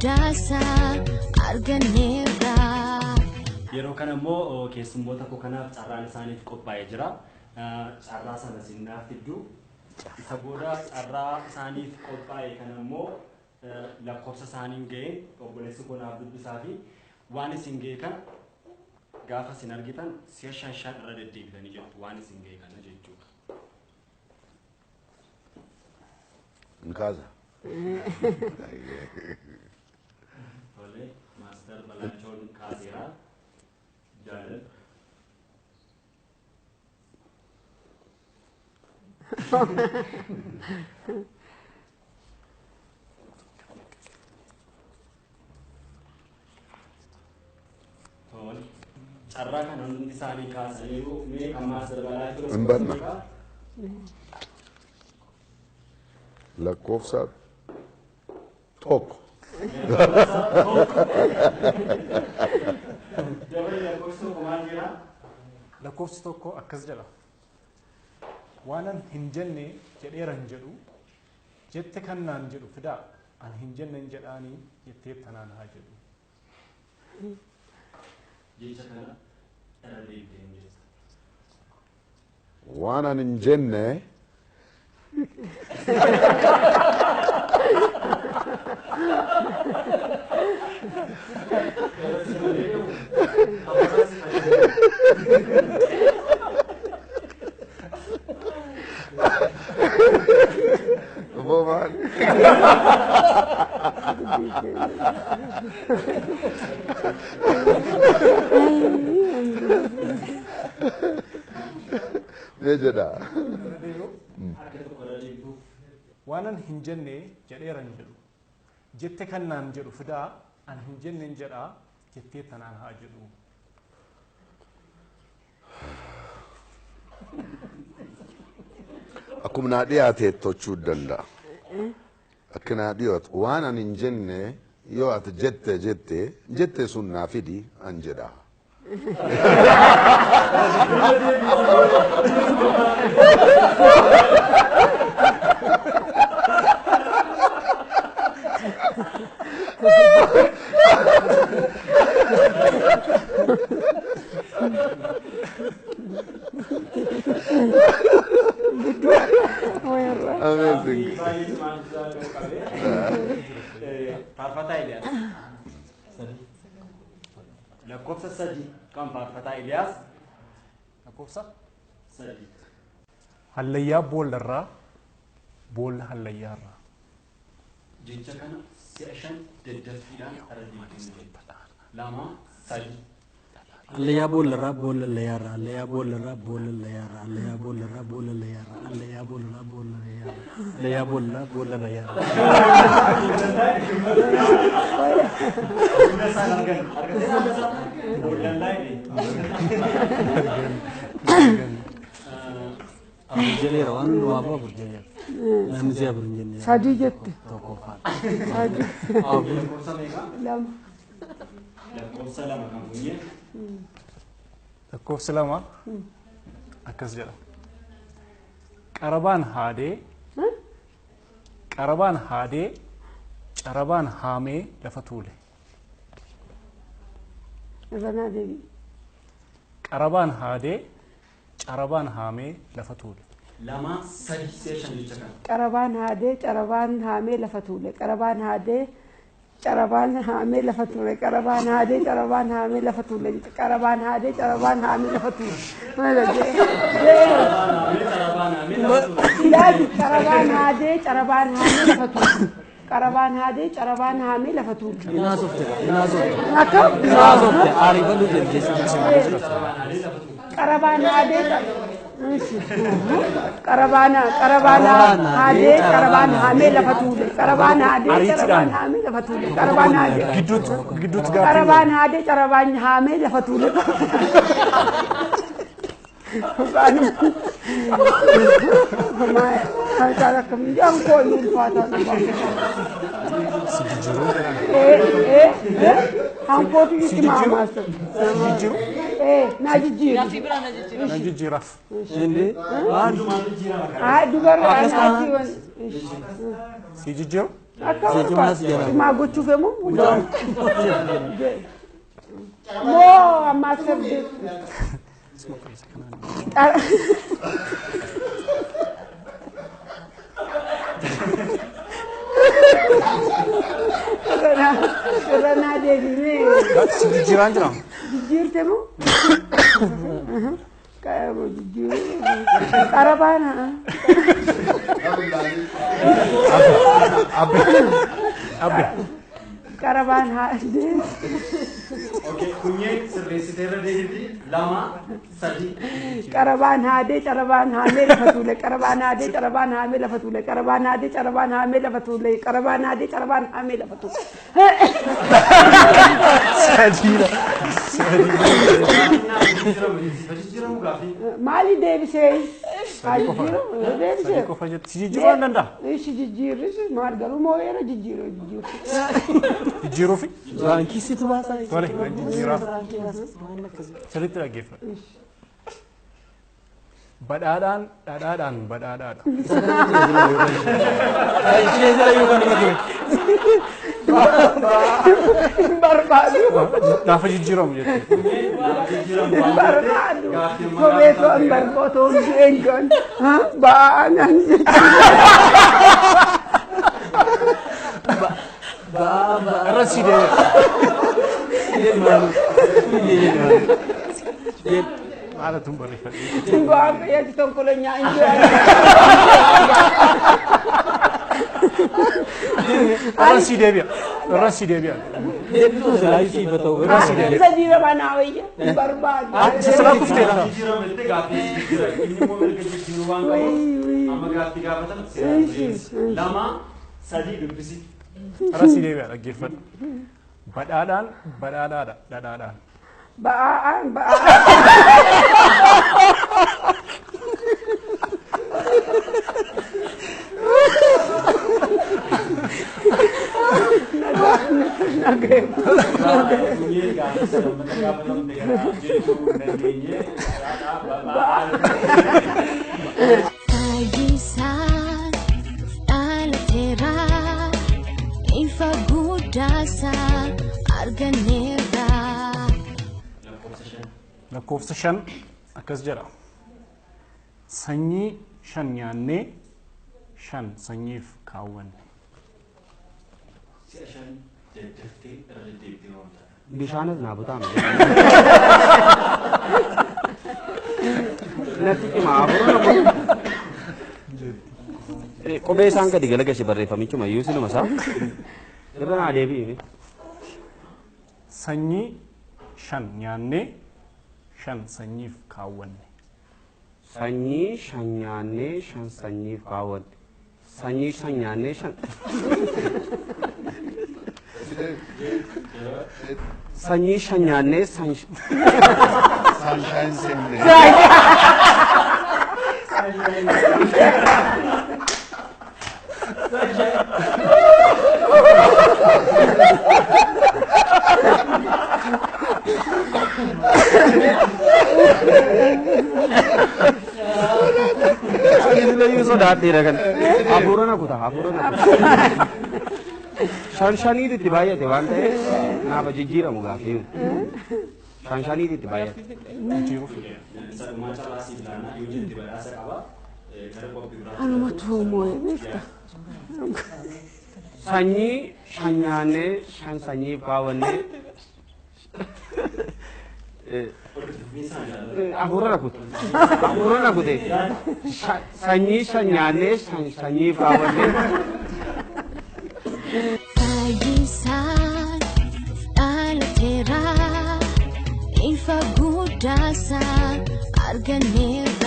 Guddaasaa arganneerra. Yeroo kana immoo keessummoota koo kanaaf carraan isaaniif qophaa'ee jira. Carraa sana sinnaaf fiddu. Isa booda carraa isaaniif qophaa'e kana immoo lakkoofsa isaaniin ga'een obboleessi koo naaf dubbisaa fi waan isin ga'e kana gaafa isin argitan si'a shan shan irra deddeebitanii jettu waan isin ga'e kana jechuudha. Nkaza. Tole, maaster Balaachoon kaaseera. Jaalala. Tole. Carraa kana hundi isaanii kaasaniiru mee kan maaster Balaachoon Hin banna. Lakkoofsa 1. Dabali lakkoofsa 1 maal jedha? Lakkoofsi 1 akkas jedha. Waanan hin jenne jedheera hin jedhu, jette kan naan jedhu fidaa, an hin jenne hin jedhaanii jettee tanaan haa jedhu. Jecha kana irra deebitee hin jetta. Waan an hin jenne Obbo maal? Mee jedha. Harka tokko irra deebituuf. Waanan hin jenne jedheera hin jedhu, jette kan naan jedhu fidaa, an hin jenne hin jedhaa jettee tanaan haa jedhu. Akkuma naa dhiyaate tochuu danda'a. Akka naa dhiyaatu waan an hin jenne yoo ati jette jette jette sun naa fidi an jedha. Amazing. Baay'ee cimaan isaa yoo qabe. Faarfataa Iliyaas. Lakkoofsa 3 kan Faarfataa Iliyaas. Lakkoofsa 3. Hallayyaa boollarraa boolla hallayyaarraa. Jecha kana si'a 5 daddaffiidhaan irra deebitee jetta. 2 3. Hallayyaa boollarraa boolla hallayyaarraa hallayyaa boollarraa boolla hallayyaarraa hallayyaa boollarraa boolla hallayyaarraa hallayyaa boollarraa boolla hallayyaarraa hallayyaa boollarraa boolla hallayyaarraa. Hunda isaan argan. Argatee hunda isaa? Boollallaa jedhe. Afur jedheera waan hundumaaf afur jedheera. Namni si'a afur hin jenne. 3 jette. Tokkoffaan. 3. Afur. Lakkoofsa meeqa? 2. Lakkoofsa 2 kan funyee. Lakkoofsi 2 akkas jedha. Qarabaan haadee qarabaan haadee carabaan haamee lafa tuule. Irra naa deebi'i. Qarabaan haadee carabaan haamee lafa tuule. 2 3 si'a 5 jecha kana. Qarabaan haadee carabaan haamee lafa tuule. Qarabaan haadee carabaan haamee lafa tuule. Qarabaan haadee carabaan haamee lafa tuule. Qarabaan haadee carabaan haamee lafa tuule. Maal jedhee? Carabaan haamee carabaan haamee lafa tuule. Ilaali qarabaan haadee carabaan haamee lafa tuule. Qarabaan haadee carabaan haamee lafa tuule. Inaa softe inaa softe. Akkam? Inaa softe ariifadhu jedhe. Qarabaan haadee qarabaan qarabaan haadee qarabaan haamee lafa tuule. Qarabaan haadee carabaan haamee lafa tuule. Qarabaan haadee Gidduutti gaaffii. qarabaan haadee carabaan haamee lafa tuule. Kan akkamii koo inni ulfaataa Si jijjiiruu. Hankootu itti maamaasa. Si jijjiiru. Naa jijjiiru. Na jijjiiraaf. Inni maal? Haa dubarra anaatti Si jijjiiru. Akka cimaa gochuuf immoo moo ammaa sirbi. Irranaa deebinee. Jijjiiraan jira. Jijjiirte moo? Qarabaan. Abbe. Abbe. Qarabaan haadee. Okay, kunyeen sirreessiteerra deebiiti. 2, 3. Qarabaan haadee carabaan haamee lafa tuule qarabaan haadee carabaan haamee lafa tuule qarabaan haadee carabaan haamee lafa tuule qarabaan haadee carabaan haamee lafa tuule. Sadiidha. Jijjiiramu gaaffii. Maali deebisee? Sadii qofa. Deebisee. Sadii qofa jetti. Si jijjiiruu waan danda'a. Ishi jijjiirris maal garuu moo'eera jijjiiruu jijjiirru. Jijjiiruufi. Raankiisitu baasaa. Tole jijjiiraaf. Sirriitti dhaggeeffadhu. Badhaadhaan dhadhaadhaan badhaadhaadha. Ishee jala yoo kan nama ture. Hin barbaadu. Gaafa jijjiiramu jechuudha. Hin barbaadu. Kophee koo hin barbaadu. Hin goon. Ba'aa naan jechuudha. Irra si deebi'a. Maalatu hin barreeffadhe. Ba'aan fayyadu tonkolonyaa hin jiran. Irra si deebi'a. Irra si deebi'a. Deebisuu silaa isiifa ta'u. Irra si deebi'a. Isa diirama naa wayya. Hin barbaadu. Isa silaa kufteedha. Jijjiiramu jettee gaaffii jijjiira. Inni immoo mirga jijjiiruu waan qabuuf amma gaaffii gaafatan 2, 3 dubbisi. Irra si deebi'a dhaggeeffadhu. Badhaadhaan badhaadhaadha dhadhaadhaan. Ba'aan ba'aan. Kunyeen gaaffii sadanfata gaafatamte kana jechuu hin dandeenye. Ba'aan. Fayyisaan dhalateera ifa guddaasaa arganneerra. Lakkoofsa 5. Lakkoofsa 5 akkas jedha. Sanyii 5 nyaannee 5 sanyiif kaawwanne. Si'a 5 daddaftee irra deddeebitee waamta. Bishaanis naa butaa miti. Natti cimaa hafuura na godhu. Qubee isaan gadi galagashe barreeffamichuma iyyuu sinuma isaa. Irra naa deebi'i. Sanyii 5 nyaannee 5 sanyiif kaawwanne. Sanyii 5 nyaannee 5 sanyiif kaawwanne. Sanyii 5 nyaannee 5. Sanyii 5 nyaannee Sunshine Sende. Ani sodaadheera kan. Hafuura na kuta hafuura na kuta. Shan shaniitu itti baay'ate waan ta'eef naaf jijjiiramu gaaffii. Shan shaniitu itti baay'ate. Jijjiiruufi. Isa dhumaa carraa siif laannaa yoo jette badhaasa qaba. Gara qophii biraatti. Anumatu moo'ee beekta. Sanyii 5 nyaannee 5 sanyiif kaawwanne. Hafuura na kute. Hafuura na kute. Sanyii 5 nyaannee 5 sanyiif kaawwanne. Fayyisaan dhalateera ifa guddaasaa arganneerra.